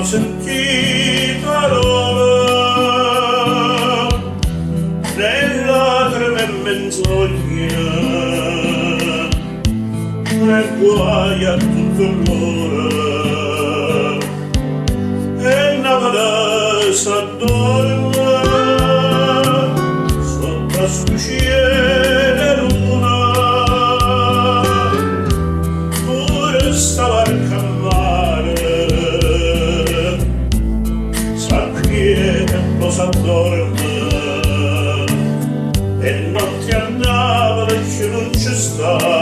sentì parole, né lacrime e menzogne, né guaje a tutte ll'ore. E Napule s'addorme sott'a 'stu cielo 'e luna. Pure 'sta varca a mare s'acquieta e po' s'addorme. E notte a Napule cchiù nun ce sta.